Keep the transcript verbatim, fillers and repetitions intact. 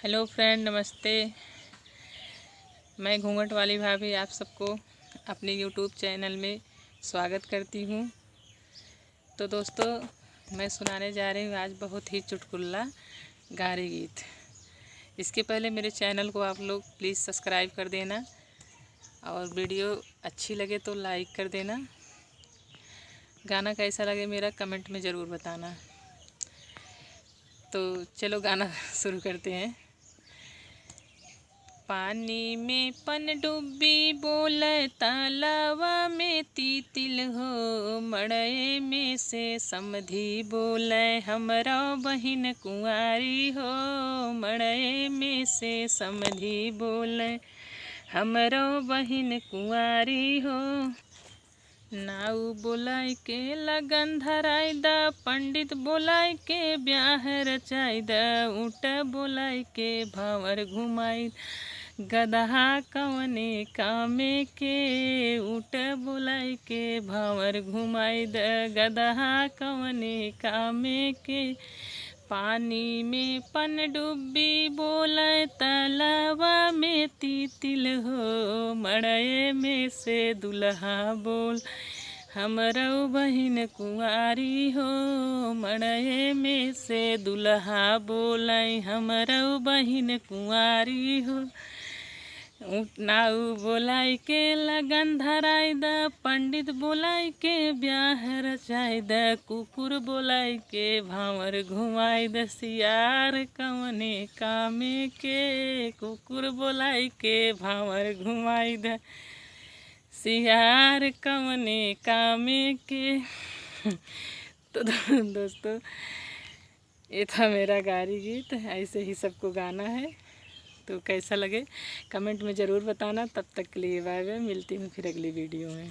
हेलो फ्रेंड, नमस्ते। मैं घूंघट वाली भाभी आप सबको अपने यूट्यूब चैनल में स्वागत करती हूँ। तो दोस्तों, मैं सुनाने जा रही हूँ आज बहुत ही चुटकुल्ला गारी गीत। इसके पहले मेरे चैनल को आप लोग प्लीज़ सब्सक्राइब कर देना और वीडियो अच्छी लगे तो लाइक कर देना। गाना कैसा लगे मेरा कमेंट में ज़रूर बताना। तो चलो गाना शुरू करते हैं। पानी में पनडुब्बी बोले, तालावा में तीतिल हो, मड़ई में से समधी बोले, हमरो बहिन कुंवारी हो, मड़ई में से समधी बोले, हमरो बहिन कुंवारी हो। नाऊ बोलाई के लगन धराई द, पंडित बोलाई के ब्याह रचाई द, ऊँट बोलाई के भांवर घुमाई द, गदहा कवने कामे के, ऊँट बोलाई के भांवर घुमाई द, गदहा कवने कामे के। पानी में पनडुब्बी बोले, तलवा में तीतिल हो, मड़ई में से दुल्हा बोल, हमरो बहिन कुंवारी हो, मड़ई में से दुल्हा बोले, हमरो बहिन कुंवारी हो। ऊँट नाऊ बोलाई के लगन धराई द, पंडित बोलाई के ब्याह रचाई द, कुकुर बोलाई के भांवर घुमाई द, सियार कवने कामे के, कुकुर बोलाई के भांवर घुमाई द, सियार कवने कामे के। तो दो-, दोस्तों, ये था मेरा गारी गीत। ऐसे ही सबको गाना है। तो कैसा लगे कमेंट में ज़रूर बताना। तब तक के लिए बाय बाय, मिलती हूँ फिर अगली वीडियो में।